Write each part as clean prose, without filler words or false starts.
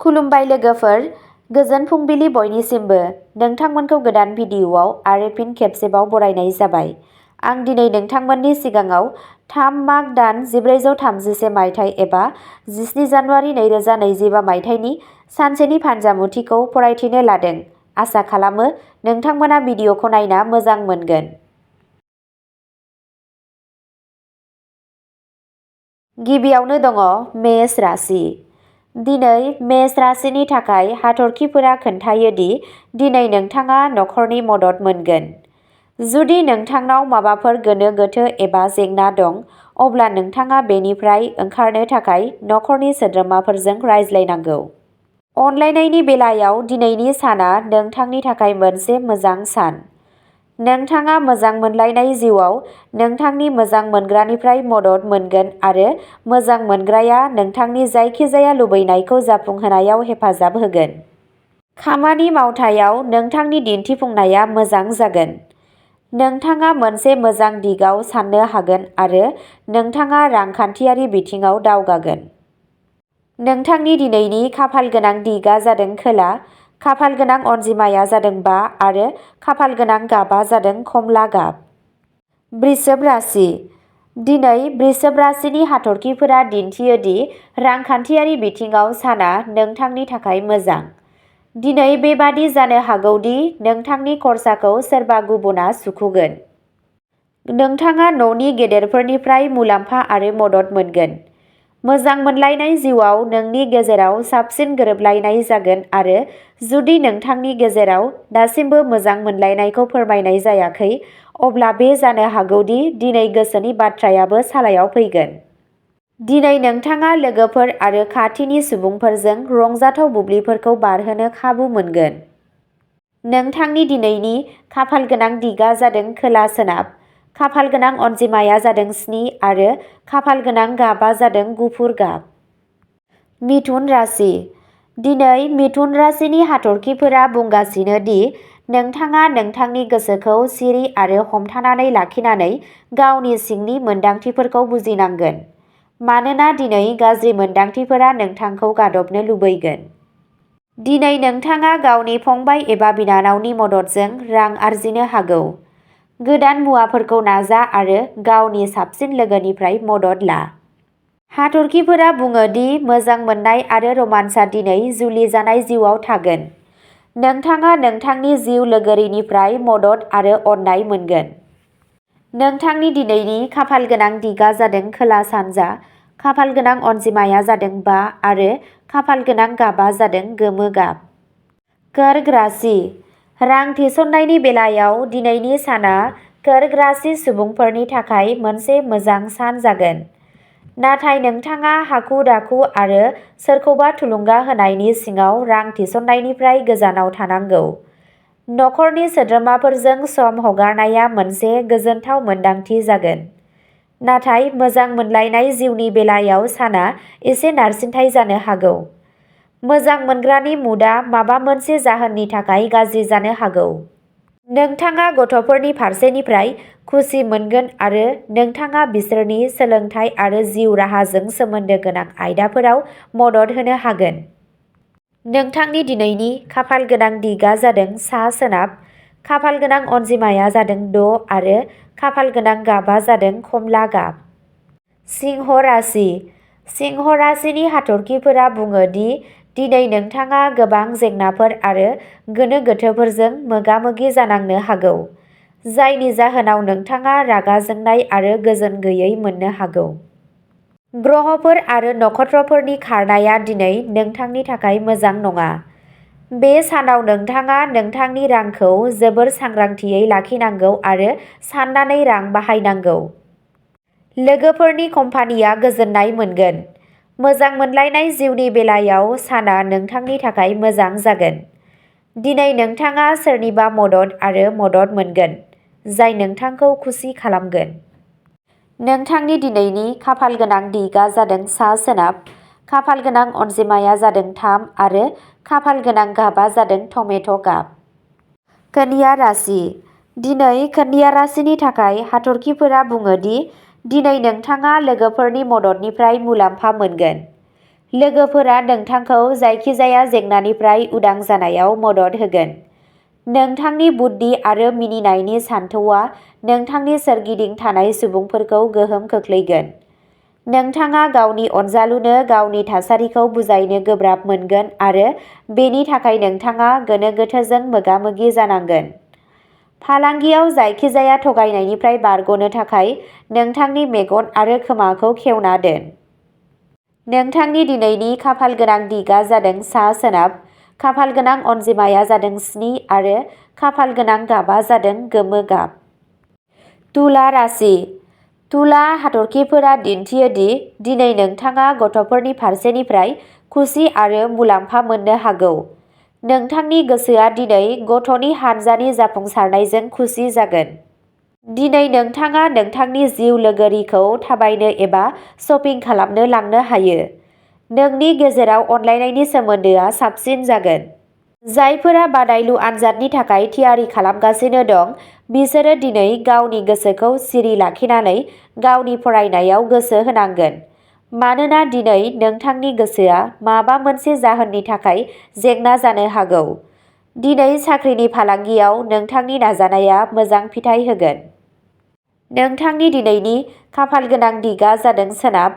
खुलुमबाय लोगोफोर, गोजोन फुंबिलि बयनिसिमबो। नोंथांमोनखौ गोदान भिडिअ'आव आरो फिन खेबसेबाव बरायनाय जाबाय। आं दिनै नोंथांमोननि सिगाङाव 3 माग दान 1431 मायथाइ एबा 17 जानुवारि 2025 मायथाइनि सानसेनि फान्जामुथिखौ फरायथिनो लादों। आसा खालामो नोंथांमोना भिडिअ'खौ नायना मोजां मोनगोन। गिबियावनो दङ मेष राशि। दिनै मेष राशिनि थाखाय हाथरखिफोरा खोन्थायो दि दिनै नोंथाङा नखरनि मदद मोनगोन। जुदि नोंथांनाव माबाफोर गोनो गोथो एबा जेंना दं, अब्ला नोंथाङा बेनिफ्राय ओंखारनो थाखाय नखरनि सोद्रोमाफोरजों रायज्लायनांगौ। अनलायनायनि बेलायाव दिनैनि साना नोंथांनि थाखाय मोनसे मोजां सान। नोंथाङा मोजां मोनलायनाय जिउआव नोंथांनि मोजां मोनग्रानिफ्राय मदद मोनगोन आरो मोजां मोनग्राया नोंथांनि जायखिजाया लुबैनायखौ जाफुंहोनायाव हेफाजाब होगोन। खामानि मावथायाव नोंथांनि दिन्थिफुंनाया मोजां जागोन। नोंथाङा मोनसे मोजां दिगाव साननो हागोन आरो नोंथाङा रांखान्थियारि बिथिङाव दावगागोन। नोंथांनि दिनैनि खाफालगोनां दिगा जादों खोला, खाफालगोनां अनजिमाया जादों 5 आरो खाफालगोनां गाबा जादों कमला गाब। वृषभ राशि। दिनै वृषभ राशिनि हाथरखिफोरा दिन्थियो दि रांखान्थियारि बिथिङाव साना नोंथांनि थाखाय मोजां। दिनै बेबादि जानो हागौ दि नोंथांनि खरसाखौ सोरबा गुबुनआ सुख'गोन। नोंथाङा न'नि गेदेरफोरनिफ्राय मुलाम्फा आरो मदद मोनगोन। मोजां मोनलायनाय जिउआव नोंनि गेजेराव साबसिन गोरोबलायनाय जागोन आरो जुदि नोंथांनि गेजेराव दासिमबो मोजां मोनलायनायखौ फोरमायनाय जायाखै, अब्ला बे जानो हागौ दि दिनै गोसोनि बाथ्रायाबो सालायाव फैगोन। दिनै नोंथाङा लोगोफोर आरो खाथिनि सुबुंफोरजों रंजाथाव बुब्लिफोरखौ बारहोनो खाबु मोनगोन। नोंथांनि दिनैनि खाफालगोनां दिगा जादों खोला सोनाब, खाफालगोनां अनजिमाया जादों 7 आरो खाफालगोनां गाबा जादों गुफुर गाब। मिथुन राशि। दिनै मिथुन राशिनि हाथरखिफोरा बुंगासिनो दि नोंथाङा नोंथांनि गोसोखौ सिरि आरो हमथानानै लाखिनानै गावनि सिंनि मोनदांथिफोरखौ बुजिनांगोन। मानोना दिनै गाज्रि मोनदांथिफोरा नोंथांखौ गादबनो लुबैगोन। दिनै नोंथाङा गावनि फंबाय एबा बिनानावनि मददजों रां आर्जिनो हागौ। गोदान मुवाफोरखौ नाजा आरो गावनि साबसिन लोगोनिफ्राय मदद ला। हाथरखिफोरा बुङो दि मोजां मोननाय आरो रमान्सआ दिनै जुलि जानाय जिउआव थागोन। नोंथाङा नोंथांनि जिउ लोगोरिनिफ्राय मदद आरो अननाय मोनगोन। नोंथांनि दिनैनि खाफालगोनां दिगा जादों खोला सानजा, खाफालगोनां अनजिमाया जादों 5 आरो खाफालगोनां गाबा जादों गोमो गाब। कर्क राशि। रां थिसननायनि बेलायाव दिनैनि साना कर्क राशि सुबुंफोरनि थाखाय मोनसे मोजां सान जागोन। नाथाय नोंथाङा हाखु-दाखु आरो सोरखौबा थुलुंगा होनायनि सिङाव रां थिसननायनिफ्राय गोजानाव थानांगौ। नखरनि सोद्रोमाफोरजों सम हगारनाया मोनसे गोजोनथाव मोनदांथि जागोन। नाथाय मोजां मोनलायनाय जिउनि बेलायाव साना एसे नारसिनथाय जानो हागौ। मोजां मोनग्रानि मुडआ माबा मोनसे जाहोननि थाखाय गाज्रि जानो हागौ। नोंथाङा गथ'फोरनि फारसेनिफ्राय खुसि मोनगोन आरो नोंथाङा बिसोरनि सोलोंथाय आरो जिउ राहाजों सोमोन्दो गोनां आयदाफोराव मदद होनो हागोन। नोंथांनि दिनैनि खाफालगोनां दिगा जादों सा-सोनाब, खाफालगोनां अनजिमाया जादों 6 आरो खाफालगोनां गाबा जादों कमला गाब। सिंह राशि। सिंह राशिनि हाथरखिफोरा बुङो दि दिनै नोंथाङा गोबां जेंनाफोर आरो गोनो गोथोफोरजों मोगा-मोगि जानांनो हागौ, जायनि जाहोनाव नोंथाङा रागा जोंनाय आरो गोजोन गैयै मोननो हागौ। ग्रहफोर आरो नक्षत्रफोरनि खारनाया दिनै नोंथांनि थाखाय मोजां नङा। बे सानाव नोंथाङा नोंथांनि रांखौ जोबोर सांग्रांथियै लाखिनांगौ आरो साननानै रां बाहायनांगौ। लोगोफोरनि कम्पानिया गोजोननाय मोनगोन। मोजां मोनलायनाय जिउनि बेलायाव साना नोंथांनि थाखाय मोजां जागोन। दिनै नोंथाङा सोरनिबा मदद आरो मदद मोनगोन, जाय नोंथांखौ खुसि खालामगोन। नोंथांनि दिनैनि खाफालगोनां दिगा जादों सा-सोनाब, खाफालगोनां अनजिमाया जादों 3 आरो खाफालगोनां गाबा जादों टमेट' गाब। कन्या राशि। दिनै कन्या राशिनि थाखाय हाथरखिफोरा बुङो दि दिनै नोंथाङा लोगोफोरनि मददनिफ्राय मुलाम्फा मोनगोन। लोगोफोरा नोंथांखौ जायखिजाया जेंनानिफ्राय उदां जानायाव मदद होगोन। नोंथांनि बुद्धि आरो मिनिनायनि सानथौआ नोंथांनि सोरगिदिं थानाय सुबुंफोरखौ गोहोम खोख्लैगोन। नोंथाङा गावनि अनजालुनो गावनि थासारिखौ बुजायनो गोब्राब मोनगोन आरो बेनि थाखाय नोंथाङा गोनो गोथोजों मोगा-मोगि जानांगोन। फालांगियाव जायखिजाया थगायनायनिफ्राय बारग'नो थाखाय नोंथांनि मेगन आरो खोमाखौ खेवना दोन। नोंथांनि दिनैनि खाफालगोनां दिगा जादों सा-सोनाब, खाफालगोनां अनजिमाया जादों 7 आरो खाफालगोनां गाबा जादों गोमो गाब। तुला राशि। तुला हाथरखिफोरा दिन्थियो दि दिनै नोंथाङा गथ'फोरनि फारसेनिफ्राय खुसि आरो मुलाम्फा मोननो हागौ। नोंथांनि गोसोआ दिनै गथ'नि हानजानि जाफुंसारनायजों खुसि जागोन। दिनै नोंथाङा नोंथांनि जिउ लोगोरिखौ थाबायनो एबा शपिं खालामनो लांनो हायो। नोंनि गेजेराव अनलायनायनि सोमोन्दोआ साबसिन जागोन। जायफोरा बादायलु आनजादनि थाखाय थियारि खालामगासिनो दं, बिसोरो दिनै गावनि गोसोखौ सिरि लाखिनानै गावनि फरायनायाव गोसो होनांगोन। मानोना दिनै नोंथांनि गोसोआ माबा मोनसे जाहोननि थाखाय जेंना जानो हागौ। दिनै साख्रिनि फालांगियाव नोंथांनि नाजानाया मोजां फिथाय होगोन। नोंथांनि दिनैनि खाफालगोनां दिगा जादों सोनाब,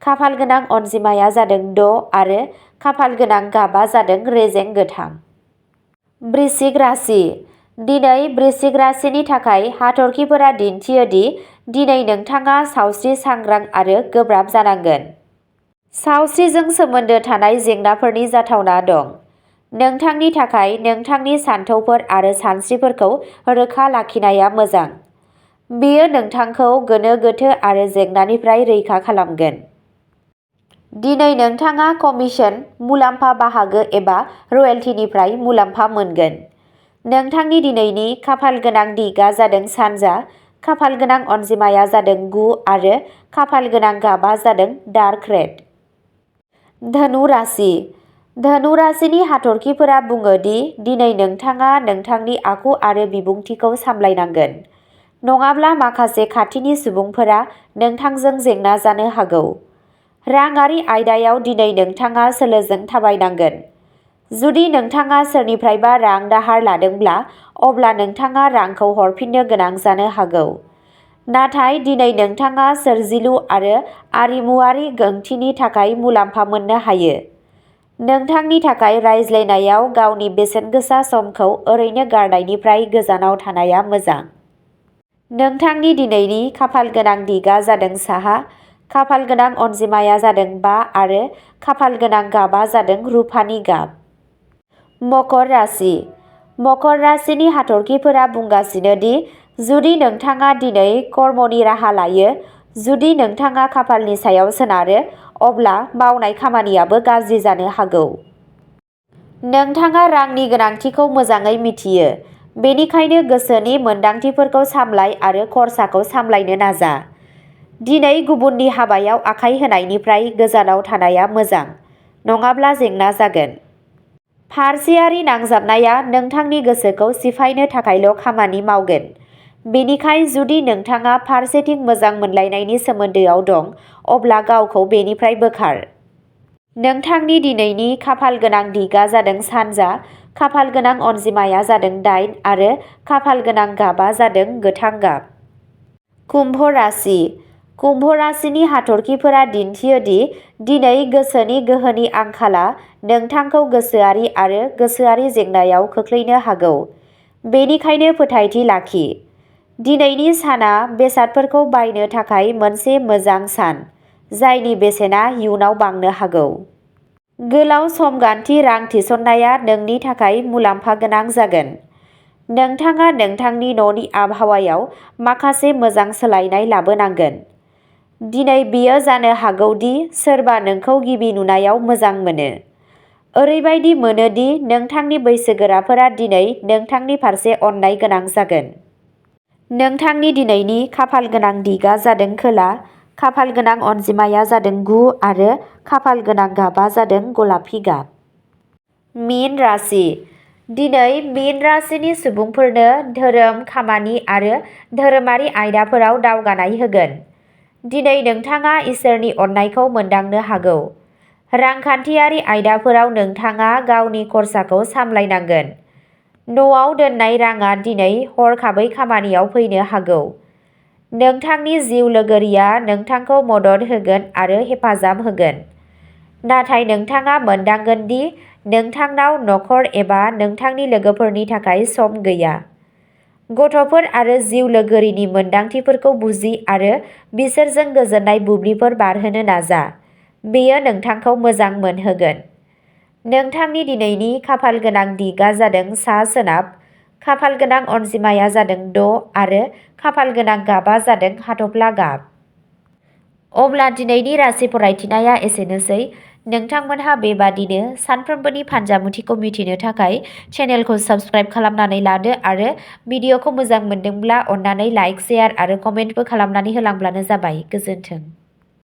खाफालगोनां अनजिमाया जादों 6 आरो खाफालगोनां गाबा जादों रेजें गोथां। वृश्चिक राशि। दिनै वृश्चिक राशिनि थाखाय हाथरखिफोरा दिन्थियो दि दिनै नोंथाङा सावस्रि सांग्रां आरो गोब्राब जानांगोन। सावस्रिजों सोमोन्दो थानाय जेंनाफोरनि जाथावना दं। नोंथांनि थाखाय नोंथांनि सानथौफोर आरो सानस्रिफोरखौ रोखा लाखिनाया मोजां। बेयो नोंथांखौ गोनो गोथो आरो जेंनानिफ्राय रैखा खालामगोन। दिनै नोंथाङा कमिसन, मुलाम्फा बाहागो एबा रयेल्टिनिफ्राय मुलाम्फा मोनगोन। नोंथांनि दिनैनि खाफालगोनां दिगा जादों सानजा, खाफालगोनां अनजिमाया जादों 9 आरो खाफालगोनां गाबा जादों डार्क रेड। धनु राशि। धनु राशिनि हाथरखिफोरा बुङो दि दिनै नोंथाङा नोंथांनि आखु आरो बिबुंथिखौ सामलायनांगोन। नङाब्ला माखासे खाथिनि सुबुंफोरा नोंथांजों जेंना जानो हागौ। राङारि आयदायाव दिनै नोंथाङा सोलोजों थाबायनांगोन। जुदि नोंथाङा सोरनिफ्रायबा रां दाहार लादोंब्ला, अब्ला नोंथाङा रांखौ हरफिननो गोनां जानो हागौ। नाथाय दिनै नोंथाङा सोरजिलु आरो आरिमुआरि ओंथिनि थाखाय मुलाम्फा मोननो हायो। नोंथांनि थाखाय रायज्लायनायाव गावनि बेसेनगोसा समखौ ओरैनो गारनायनिफ्राय गोजानाव थानाया मोजां। नोंथांनि दिनैनि खाफालगोनां दिगा जादों साहा, खाफालगोनां अनजिमाया जादों 5 आरो खाफालगोनां गाबा जादों रुफानि गाब। मकर राशि। मकर राशिनि हाथरखिफोरा बुंगासिनो दि जुदि नोंथाङा दिनै कर्मनि राहा लायो, जुदि नोंथाङा खाफालनि सायाव सोनारो, अब्ला मावनाय खामानियाबो गाज्रि जानो हागौ। नोंथाङा रांनि गोनांथिखौ मोजाङै मिथियो, बेनिखायनो गोसोनि मोनदांथिफोरखौ सामलाय आरो खरसाखौ सामलायनो नाजा। दिनै गुबुननि हाबायाव आखाइ होनायनिफ्राय गोजानाव थानाया मोजां, नङाब्ला जेंना जागोन। फारसेयारि नांजाबनाया नोंथांनि गोसोखौ सिफायनो थाखायल' खामानि मावगोन। बेनिखाय जुदि नोंथाङा फारसेथिं मोजां मोनलायनायनि सोमोन्दोआव दं, अब्ला गावखौ बेनिफ्राय बोखार। नोंथांनि दिनैनि खाफालगोनां दिगा जादों सानजा, खाफालगोनां अनजिमाया जादों 8 आरो खाफालगोनां गाबा जादों गोथां गाब। कुम्भ राशि। कुम्भ राशिनि हाथरखिफोरा दिन्थियो दि दिनै गोसोनि गोहोनि आंखाला नोंथांखौ गोसोआरि आरो गोसोआरि जेंनायाव खोख्लैनो हागौ। बेनिखायनो फोथायथि लाखि। दिनैनि साना बेसादफोरखौ बायनो थाखाय मोनसे मोजां सान, जायनि बेसेना इयुनाव बांनो हागौ। गोलाव समगान्थि रां थिसननाया नोंनि थाखाय मुलाम्फा गोनां जागोन। नोंथाङा नोंथांनि न'नि आबहावायाव माखासे मोजां सोलायनाय लाबोनांगोन। दिनै बेयो जानो हागौ दि सोरबा नोंखौ गिबि नुनायाव मोजां मोनो। ओरैबायदि मोनो दि नोंथांनि बैसोगोराफोरा दिनै नोंथांनि फारसे अननाय गोनां जागोन। नोंथांनि दिनैनि खाफालगोनां दिगा जादों खोला, खाफालगोनां अनजिमाया जादों 9 आरो खाफालगोनां गाबा जादों गलापि गाब। मीन राशि। दिनै मीन राशिनि सुबुंफोरनो धोरोम, खामानि आरो धोरोमारि आयदाफोराव दावगानाय होगोन। दिनै नोंथाङा इसोरनि अननायखौ मोनदांनो हागौ। रांखान्थियारि आयदाफोराव नोंथाङा गावनि खरसाखौ सामलायनांगोन। न'आव दोननाय राङा दिनै हरखाबै खामानियाव फैनो हागौ। नोंथांनि जिउ लोगोरिया नोंथांखौ मदद होगोन आरो हेफाजाब होगोन। नाथाय नोंथाङा मोनदांगोन दि नोंथांनाव नखर एबा नोंथांनि लोगोफोरनि थाखाय सम गैया। गथ'फोर आरो जिउ लोगोरिनि मोनदांथिफोरखौ बुजि आरो बिसोरजों गोजोननाय बुब्लिफोर बारहोनो नाजा। बेयो नोंथांखौ मोजां मोनहोगोन। नोंथांनि दिनैनि खाफालगोनां दिगआ जादों सा-सोनाब, खाफालगोनां अनजिमाया जादों 6 आरो खाफालगोनां गाबआ जादों हाथफ्ला गाब। अब्ला दिनैनि राशि फरायथिनाया एसेनोसै। नोंथांमोनहा बेबादिनो सानफ्रोमबोनि फानजामुथिखौ मिथिनो थाखाय चेनेलखौ साबस्क्राइब खालामनानै लादो आरो भिडिअखौ मोजां मोनदोंब्ला अन्नानै लाइक, शेयार आरो कमेन्टबो खालामनानै होलांब्लानो जाबाय। गोजोन्थों।